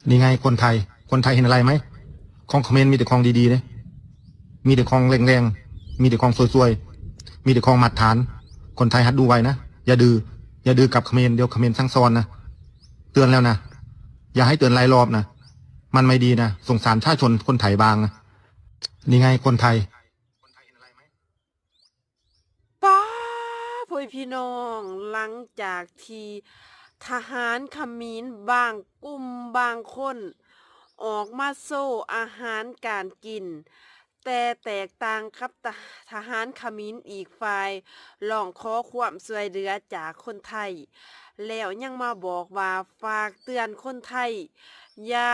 ນີ້ໄງຄົນໄທ, ຄົນໄທເຫັນອະໄລໄໝ? ຂອງຂະເໝນມີແຕ່ຂອງດີໆເດ້, ມີແຕ່ຂອງແຮງໆ, ມີແຕ່ຂອງສວຍໆ, ມີແຕ່ຂອງມາດຖານ. ຄົນໄທຫັດດູໄວ້ນະ, ຢ່າດື້, ຢ່າດື້ກັບຂະເໝນ, ດຽວຂະເໝນສັ່ງສອນນະ. ເຕືອນແລ້ວນະ, ຢ່າໃຫ້ເຕືອນຫຼາຍລອບນະ, ມັນໄມ່ດີນະ, ສົງສານປະຊາຊົນຄົນໄທບ້າງນະ. ນີ້ໄງຄົນໄທ. ປ້າ ພໍ່ແມ່ພີ່ນ້ອງ, ຫຼັງຈາກທີ່ທະຫານຂະເໝນບາງກຸ່ມບາງຄົນອອກມາໂຊອາຫານການກິນ, ແຕ່ແຕກຕ່າງກັບທະ ທະຫານຂະເໝນອີກຝ່າຍ ຮ້ອງຂໍຄວາມຊ່ວຍເຫຼືອຈາກຄົນໄທ, ແລ້ວຍັງມາບອກວ່າຝາກເຕືອນຄົນໄທ ຢ່າ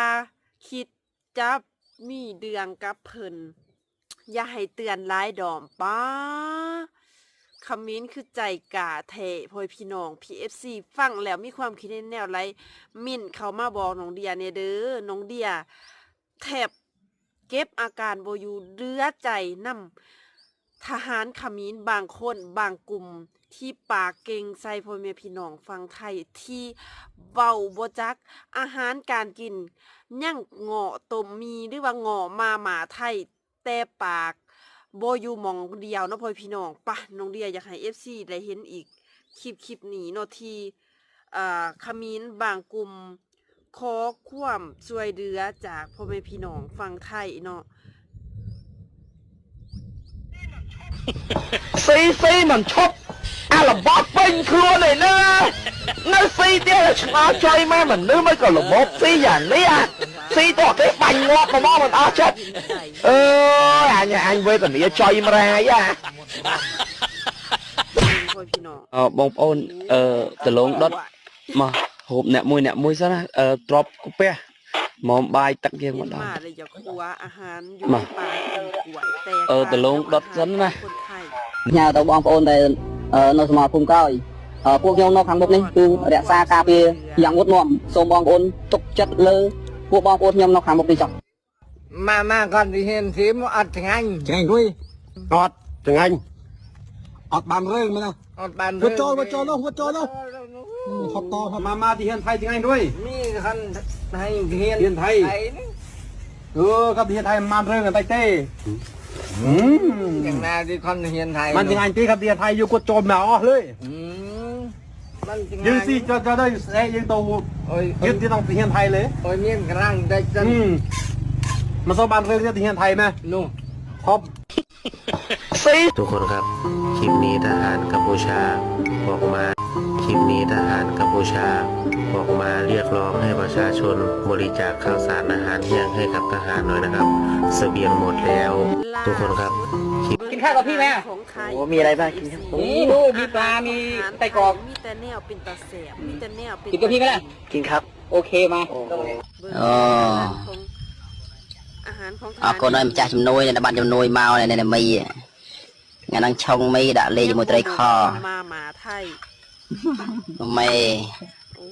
ຄິດ ຈັບມີເລື່ອງກັບເພິ່ນ, ຢ່າໃຫ້ເຕືອນຫຼາຍດອມ. ປ້າ ຂະເໝນຄືໃຈກ້າແທ້ ພໍ່ແມ່ພີ່ນ້ອງ. ເອັຟຊີ ຟັງແລ້ວມີຄວາມຄິດເຫັນແນວໃດ ເມັ້ນເຂົ້າມາບອກນ້ອງເດຍແດ່ເດີ. ນ້ອງເດຍແທບເກັບອາການບໍ່ຢູ່, ເຫຼືອໃຈນຳ ທະຫານຂະເໝນບາງຄົນບາງກຸ່ມທີ່ປາກເກັ່ງໃສ່ພໍ່ແມ່ພີ່ນ້ອງຝັ່ງໄທ ທີ່ເວົ້າບໍ່ຈັກອາຫານການກິນ, ຍັງເງາະຕົ້ມໝີ່ ຫຼືວ່າເງາະມາມ່າໄທ ແຕ່ປາກບໍ່ຢູ່ໝ່ອງດຽວເນາະ ພໍ່ແມ່ພີ່ນ້ອງ. ປະ ນ້ອງເດຍຢາກໃຫ້ເອັຟຊີໄດ້ເຫັນອີກຄລິບ ຄລິບນີ້ເນາະ ທີ່ ເອີ ຂະເໝນບາງກຸ່ມຂໍຄວາມຊ່ວຍເຫຼືອຈາກພໍ່ແມ່ພີ່ນ້ອງຝັ່ງໄທເນາະ. ស៊ី ຊີ ມັນ ຊອບ ອາລະບອດ ເປັນ ຄຣວນ ເລີຍນະ ນະ ຊີ ເດ ຊະນະ ຈອຍ ມາ ມັນ ນື ມັນ ກໍ ລະບົບ ຊີ ຢ່າງ ນີ້ ອະ ຊີ ຕົວ ເຕະ ບັນ ງອກ ມາ ມອງ ມັນ ອາ ຊອບ ເອີ ອັນ ອັນ ເວີຍ ຕະ ເມຍ ຈອຍ ມາ ຣາ ຢາ ເອີ បងប្អូນ ເອີ ຕະລົງ ດອດ ມາ ຮູບ ແນະ ມວຍ ແນະ ມວຍ ຊະ ນະ ເອີ ດຣອບ ກູ ເປຍ ມອມ ບາຍ ຕັກ ຽງ ມາ ດອນ ມາ ເອີ ຕະລົງ ດອດ ຊະ ນະ ຍາວ ຕະ ບອງ ປະ ໂອນ ແຕ່ ເອີ ນະ ສະ ມາ ພູມ ກອຍ ເອີ ພວກ ໂຍມ ເນາະ ທາງ ບົກ ນີ້ ຄື ລັກສາ ກາ ເປ ຢ່າງ ງົດງາມ ສົມ ບອງ ປະ ໂອນ ຕົກ ຈັດ ເລີ ພວກ ບອງ ປະ ໂອນ ໂຍມ ເນາະ ທາງ ບົກ ນີ້ ເຈົ້າ. ມາ ມາ ກ່ອນ ທີ່ ຮຽນ ທີ່ ມາ ອັດ ໄທ ໄງ ໄທ ດ້ວຍ ອັດ ໄທ ໄງ ອັດ ບານ ເລື່ອງ ມາ ນະ ອັດ ບານ ເລື່ອງ ຫົວຈອ ຫົວຈອ ເນາະ ຫົວຈອ ເນາະ ອືມ ຂອບ ຕໍ່ ມາ ມາ ທີ່ ຮຽນ ໄທ ໄທ ໄງ ດ້ວຍ ມີ ຄັນ ໃຫ້ ຮຽນ ຮຽນ ໄທ ໄທ ນີ້ ເອີ ຄັບ ຮຽນ ໄທ ມາ ເລື່ອງ ກັນ ໄຕ ເຕ ອືມ ຢ່າງ ນາ ທີ່ ຄັນ ຮຽນ ໄທ ມັນ ເນາະ ຍັງ ໄງ ຕິ ຄັບ ຮຽນ ໄທ ຢູ່ ກົດ ໂຈມ ນະ ເລີຍ ອືມ ມັນຊິງ່າຍ ຈັ່ງຊີ້ ເຈົ້າ ເຈົ້າໄດ້ແຊະ ຍັງໂຕ ໂອ້ຍ ຍຶດທີ່ຕ້ອງຮຽນໄທເລີຍ ໂອ້ຍ ມີກຳລັງໄດ້ ອືມ ມາສອບບ້ານເລື່ອງທີ່ຮຽນໄທແມ ໂນ ຂອບ ທຸກຄົນຄັບ ຄລິບນີ້ທະຫານກັມພູຊາອອກມາ ຄລິບນີ້ທະຫານກັມພູຊາອອກມາຮຽກຮ້ອງໃຫ້ປະຊາຊົນບໍລິຈາກ ຂ້າວສານອາຫານແຫ້ງໃຫ້ກັບທະຫານໜ້ອຍນະຄັບ ສະບຽງໝົດແລ້ວ ທຸກຄົນຄັບ ກິນຂ້າວກັບພີ່ແມ່ ໂອ້ ມີອະໄລບ້າງກິນ ມີລູກ ມີປາ ມີໄສ້ກອກ ມີແຕ່ແນວເປັນຕາແຊບ ມີແຕ່ແນວເປັນ ກິນກັບພີ່ໄໝລະ ກິນຄັບ ໂອເຄ ມາ ເບິ່ງ ເອີ ອາຫານຂອງ ອາ ຄົນນ້ອຍມາຈາກຈຳນວຍ ໃນບ້ານຈຳນວຍ ມາ ໃນ ໃນ ມີ ງານນັ່ງຊ່ອງ ມີ ດະເລ ຢູ່ ມວຍ ໄຕຣ ຄໍ ມາ ມາ ໄທ ແມ່ ໂອ້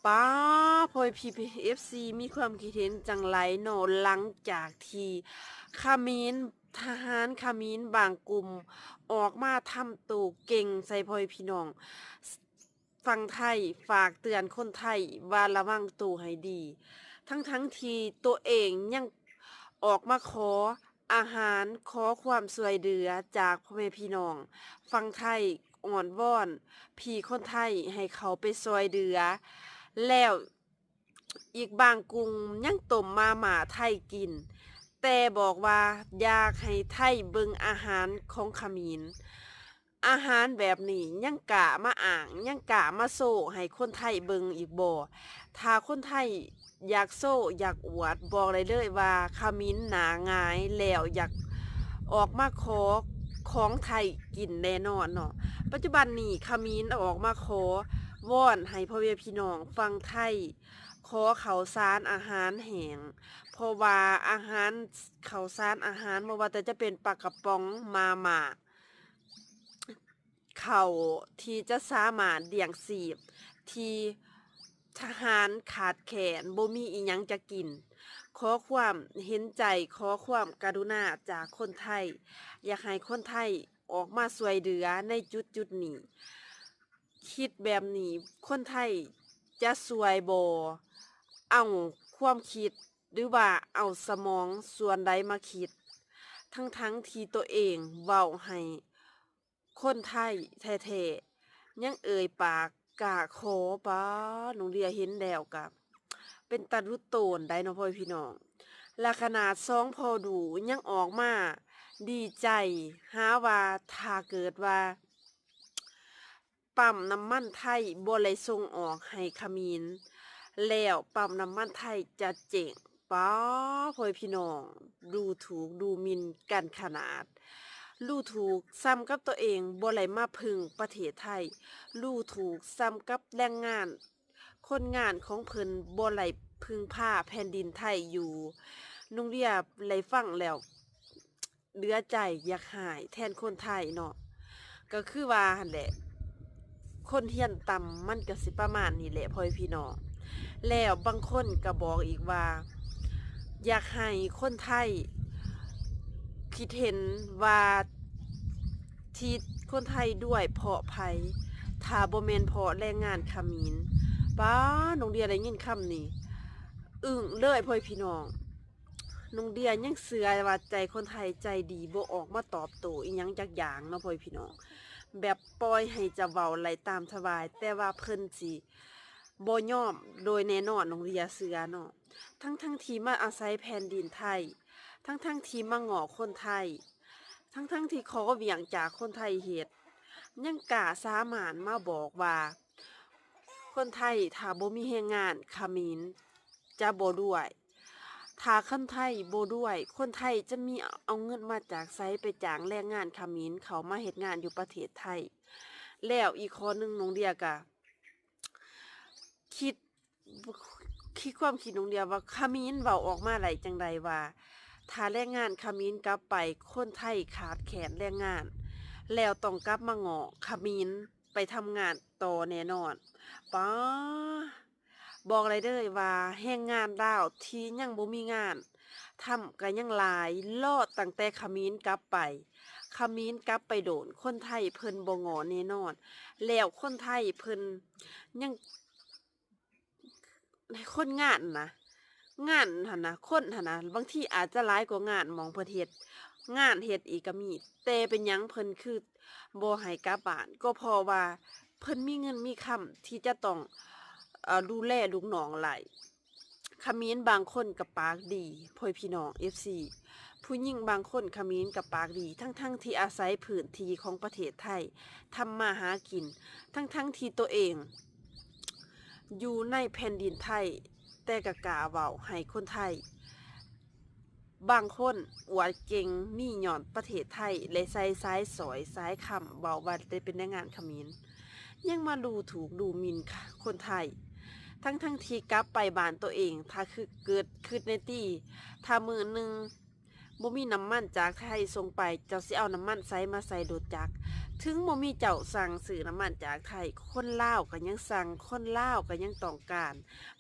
ປ້າ ພໍ່ແມ່ພີ່ ເອັຟຊີ ມີຄວາມຄິດເຫັນຈັ່ງໃດເນາະ ຫຼັງຈາກທີ່ຂະເໝນ ທະຫານຂະເໝນບາງກຸ່ມອອກມາທຳໂຕເກັ່ງໃສ່ພໍ່ແມ່ພີ່ນ້ອງ ຝັ່ງໄທ ຝາກເຕືອນຄົນໄທວ່າລະວັງໂຕໃຫ້ດີ ທັງໆທີ່ໂຕເອງຍັງອອກມາຂໍອາຫານ ຂໍຄວາມຊ່ວຍເຫຼືອຈາກພໍ່ແມ່ພີ່ນ້ອງຝັ່ງໄທ ອ້ອນວອນພີ່ຄົນໄທໃຫ້ເຂົ້າໄປຊ່ວຍເຫຼືອ ແລ້ວອີກບາງກຸ່ມຍັງຕົ້ມມາມ່າໄທກິນ ແຕ່ບອກວ່າຢາກໃຫ້ໄທເບິ່ງອາຫານຂອງຂະເໝນ. ອາຫານແບບນີ້ຍັງກ້າມາອ້າງ ຍັງກ້າມາໂຊໃຫ້ຄົນໄທເບິ່ງອີກບໍ່? ຖ້າຄົນໄທຢາກໂຊ ຢາກອວດ ບອກໄດ້ເລີຍວ່າຂະເໝນໜ້າຫງາຍ ແລ້ວຢາກອອກມາຂໍຂອງໄທກິນແນ່ນອນເນາະ. ປັດຈຸບັນນີ້ຂະເໝນອອກມາຂໍວອນໃຫ້ພໍ່ແມ່ພີ່ນ້ອງຝັ່ງໄທ ຂໍເຂົ້າສານອາຫານແຫ້ງ ເພາະວ່າອາຫານ ເຂົ້າສານອາຫານ ບໍ່ວ່າແຕ່ຈະເປັນປາກະປ໋ອງ ມາມ່າ ເຂົ້າທີ່ຈະສາມາດລ້ຽງຊີບທີ່ທະຫານຂາດແຄນ ບໍ່ມີອີ່ຫຍັງຈະກິນ. ຂໍຄວາມເຫັນໃຈ ຂໍຄວາມກະລຸນາຈາກຄົນໄທ ຢາກໃຫ້ຄົນໄທອອກມາຊ່ວຍເຫຼືອໃນຈຸດໆນີ້. ຄິດແບບນີ້ ຄົນໄທຈະຊ່ວຍບໍ່? ເອົາຄວາມຄິດ ຫຼືວ່າເອົາສະໝອງສ່ວນໃດມາຄິດ ທັງໆທີ່ຕົວເອງເວົ້າໃຫ້ຄົນໄທແທ້ໆ ຍັງເອີ່ຍປາກກ້າຂໍ. ປ້າ ນ້ອງເດຍເຫັນແລ້ວກະເປັນຕາລຸໂຕນໄດ໋ເນາະ ພໍ່ແມ່ພີ່ນ້ອງ. ລະຂະໜາດສອງພໍ່ດູຍັງອອກມາດີໃຈ ຫາວ່າຖ້າເກີດວ່າ ປ້ຳນ້ຳມັນໄທບໍ່ໄດ້ສົ່ງອອກໃຫ້ຂະເໝນ ແລ້ວປ້ຳນ້ຳມັນໄທຈະເຈັງ. ປ້າ ພໍ່ແມ່ພີ່ນ້ອງ ດູຖູກດູໝິ່ນກັນຂະໜາດ ດູຖູກສ່ຳກັບຕົວເອງບໍ່ໄດ້ມາເພິ່ງປະເທດໄທ ດູຖູກສ່ຳກັບແຮງງານ ຄົນງານຂອງເພິ່ນບໍ່ໄດ້ເພິ່ງພາແຜ່ນດິນໄທຢູ່. ນ້ອງເດຍໄດ້ຟັງແລ້ວ ເຫຼືອໃຈຢາກຮ້າຍແທນຄົນໄທເນາະ. ກໍຄືວ່າຫັ້ນແຫຼະ ຄົນຮຽນຕ່ຳມັນກໍຊິປະມານນີ້ແຫຼະ ພໍ່ແມ່ພີ່ນ້ອງ. ແລ້ວບາງຄົນກໍບອກອີກວ່າ ຢາກໃຫ້ຄົນໄທຄິດເຫັນວ່າ ທີ່ຄົນໄທດ້ວຍເພາະໃຜ ຖ້າບໍ່ແມ່ນເພາະແຮງງານຂະເໝນ. ປ້າ ນ້ອງເດຍໄດ້ຍິນຄຳນີ້ ອຶ້ງເລີຍ ພໍ່ແມ່ພີ່ນ້ອງ. ນ້ອງເດຍຍັງເຊື່ອວ່າໃຈຄົນໄທໃຈດີ ບໍ່ອອກມາຕອບໂຕ້ອີ່ຫຍັງຈັກຢ່າງເນາະ ພໍ່ແມ່ພີ່ນ້ອງ. ແບບປ່ອຍໃຫ້ເຈົ້າເວົ້າໄຫຼຕາມສະບາຍ ແຕ່ວ່າເພິ່ນຊິບໍ່ຍອມໂດຍແນ່ນອນ ນ້ອງເດຍເຊື່ອເນາະ. ທັງໆທີ່ມາອາໄສແຜ່ນດິນໄທ ທັງໆທີ່ມາງໍ້ຄົນໄທ ທັງໆທີ່ຂໍວຽກຈາກຄົນໄທເຮັດ ຍັງກ້າສາມາດມາບອກວ່າ ຄົນໄທຖ້າບໍ່ມີແຮງງານຂະເໝນຈະບໍ່ລວຍ. ຖ້າຄົນໄທບໍ່ລວຍ ຄົນໄທຈະມີເອົາເງິນມາຈາກໃສໄປຈ້າງແຮງງານຂະເໝນເຂົ້າມາເຮັດງານຢູ່ປະເທດໄທ? ແລ້ວອີກຂໍ້ໜຶ່ງ ນ້ອງເດຍກະຄິດ ຄິດ ຄວາມຄິດນ້ອງເດຍວ່າ ຂະເໝນເວົ້າອອກມາໄດ້ຈັ່ງໃດວ່າ ຖ້າແຮງງານຂະເໝນກັບໄປ ຄົນໄທຂາດແຄນແຮງງານ ແລ້ວຕ້ອງກັບມາງໍ້ຂະເໝນໄປທຳງານຕໍ່ແນ່ນອນ. ປ້າ ບອກໄດ້ເລີຍວ່າແຮງງານລາວທີ່ຍັງບໍ່ມີງານທຳກໍຍັງຫຼາຍ ລໍຕັ້ງແຕ່ຂະເໝນກັບໄປ. ຂະເໝນກັບໄປໂດນ ຄົນໄທເພິ່ນບໍ່ງໍ້ແນ່ນອນ. ແລ້ວຄົນໄທເພິ່ນຍັງ ຄົນງານນະ ງານຫັ້ນນະ ຄົນຫັ້ນນະ ບາງທີອາດຈະຫຼາຍກວ່າງານໝ່ອງເພິ່ນເຮັດ ງານເຮັດອີກກໍມີ. ແຕ່ເປັນຫຍັງເພິ່ນຄືບໍ່ໃຫ້ກັບບ້ານ? ກໍເພາະວ່າເພິ່ນມີເງິນມີຄຳທີ່ຈະຕ້ອງ ເອີ ດູແລລູກນ້ອງໄຫຼ. ຂະເໝນບາງຄົນກໍປາກດີ ພໍ່ແມ່ພີ່ນ້ອງ ເອັຟຊີ ຜູ້ຍິງບາງຄົນຂະເໝນກໍປາກດີ ທັງໆທີ່ອາໄສພື້ນທີ່ຂອງປະເທດໄທທຳມາຫາກິນ ທັງໆທີ່ຕົວເອງຢູ່ໃນແຜ່ນດິນໄທ ແຕ່ກໍກ້າເວົ້າໃຫ້ຄົນໄທບາງຄົນອວດເກັ່ງ ມີຍ້ອນປະເທດໄທ ແລະ ໃສ່ສາຍສ້ອຍສາຍຄຳ ເວົ້າວ່າໄດ້ເປັນແຮງງານຂະເໝນ. ຍັງມາດູຖູກດູໝິ່ນຄົນໄທ ທັງໆທີ່ກັບໄປບ້ານຕົວເອງ ຖ້າຄືເກີດຄິດແນ່ຕິ ຖ້າມື້ໜຶ່ງບໍ່ມີນ້ຳມັນຈາກໄທສົ່ງໄປ ເຈົ້າຊິເອົານ້ຳມັນໃສມາໃສ່ລົດຈັກ? ເຖິງບໍ່ມີເຈົ້າສັ່ງຊື້ນ້ຳມັນຈາກໄທ ຄົນລາວກໍຍັງສັ່ງ ຄົນລາວກໍຍັງຕ້ອງການ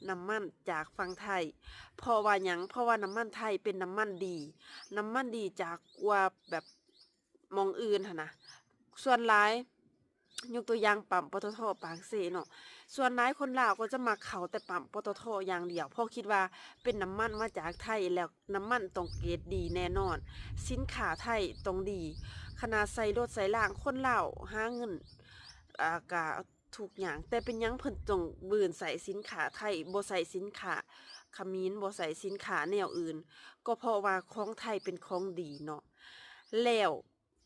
ນ້ຳມັນຈາກຝັ່ງໄທ. ເພາະວ່າຫຍັງ? ເພາະວ່ານ້ຳມັນໄທເປັນນ້ຳມັນດີ ນ້ຳມັນດີຈາກກວ່າແບບ ໝ່ອງອື່ນຫັ້ນນະ. ສ່ວນຫຼາຍ ຍົກຕົວຢ່າງປ້ຳ ປຕທ ປາກເຊເນາະ ສ່ວນຫຼາຍຄົນລາວກໍຈະມັກເຂົ້າແຕ່ປ້ຳ ປຕທ ຢ່າງດຽວ ເພາະຄິດວ່າເປັນນ້ຳມັນມາຈາກໄທ ແລ້ວນ້ຳມັນຕ້ອງເກຣດດີແນ່ນອນ ສິນຄ້າໄທຕ້ອງດີ. ຂະໜາດໃສ່ລົດໃສ່ລາງ ຄົນລາວຫາເງິນ ອາ ກະ ທຸກຢ່າງ ແຕ່ເປັນຫຍັງເພິ່ນຕ້ອງບືນໃຊ້ສິນຄ້າໄທ ບໍ່ໃຊ້ສິນຄ້າຂະເໝນ ບໍ່ໃຊ້ສິນຄ້າແນວອື່ນ? ກໍເພາະວ່າຂອງໄທເປັນຂອງດີເນາະ. ແລ້ວ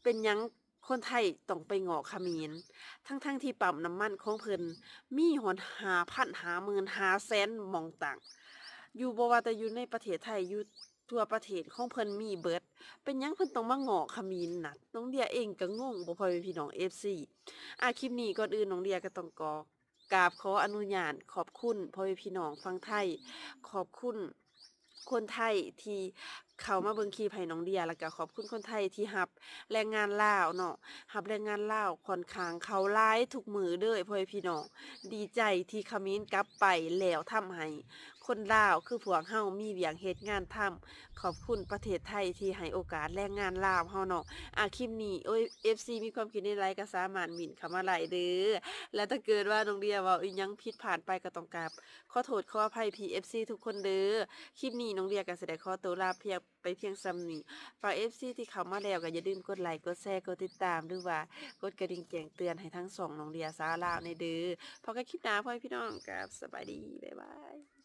ເປັນຫຍັງຄົນໄທຕ້ອງໄປງໍ້ຂະເໝນ ທັງໆທີ່ປ້ຳນ້ຳມັນຂອງເພິ່ນມີຮອດຫ້າພັນ ຫ້າໝື່ນ ຫ້າແສນ ໝ່ອງຕັ້ງຢູ່ ບໍ່ວ່າແຕ່ຢູ່ໃນປະເທດໄທ ຢູ່ ທົ່ວປະເທດຂອງເພິ່ນມີເບິດ ເປັນຫຍັງເພິ່ນຕ້ອງມາງໍ້ຂະເໝນນະ? ນ້ອງເດຍເອງກໍງົງບໍ່ ພໍ່ແມ່ພີ່ນ້ອງ ເອັຟຊີ. ອາ ຄລິບນີ້ ກ່ອນອື່ນນ້ອງເດຍກໍຕ້ອງຂໍກາບຂໍອະນຸຍາດຂອບຄຸນພໍ່ແມ່ພີ່ນ້ອງຝັ່ງໄທ ຂອບຄຸນຄົນໄທທີ່ ເຂົ້າມາເບິ່ງຄລິບໃຫ້ນ້ອງເດຍ ແລ້ວກໍຂອບຄຸນຄົນໄທທີ່ຮັບແຮງງານລາວເນາະ ຮັບແຮງງານລາວຂ້ອນຂ້າງເຂົ້າຫຼາຍທຸກມື້ເດີ ພໍ່ແມ່ພີ່ນ້ອງ ດີໃຈທີ່ຂະເໝນກັບໄປ ແລ້ວທຳໃຫ້ຄົນລາວຄືພວກເຮົາມີວຽກເຮັດງານທຳ. ຂອບຄຸນປະເທດໄທທີ່ໃຫ້ໂອກາດແຮງງານລາວເຮົາເນາະ. ອາ ຄລິບນີ້ ໂອ້ຍ ເອັຟຊີ ມີຄວາມຄິດເຫັນໃດກໍສາມາດເມັ້ນເຂົ້າມາໄດ້ເດີ ແລະ ຖ້າເກີດວ່ານ້ອງເດຍເວົ້າອີ່ຫຍັງຜິດພາດໄປ ກໍຕ້ອງກາບຂໍໂທດຂໍອະໄພພີ່ ເອັຟຊີ ທຸກຄົນເດີ. ຄລິບນີ້ນ້ອງເດຍກໍຊິໄດ້ຂໍໂຕລາພຽງ ໄປພຽງສ່ຳນີ້. ຝາກ ເອັຟຊີ ທີ່ເຂົ້າມາແລ້ວກໍຢ່າລືມກົດໄລ ກົດແຊ ກົດຕິດຕາມ ຫຼືວ່າກົດກະດິ່ງແຈ້ງເຕືອນໃຫ້ທາງຊ່ອງນ້ອງເດຍສາວລາວແດ່ເດີ. ພໍ້ກັນຄລິບໜ້າ ພໍ່ແມ່ພີ່ນ້ອງ ກັບສະບາຍດີ ບາຍບາຍ.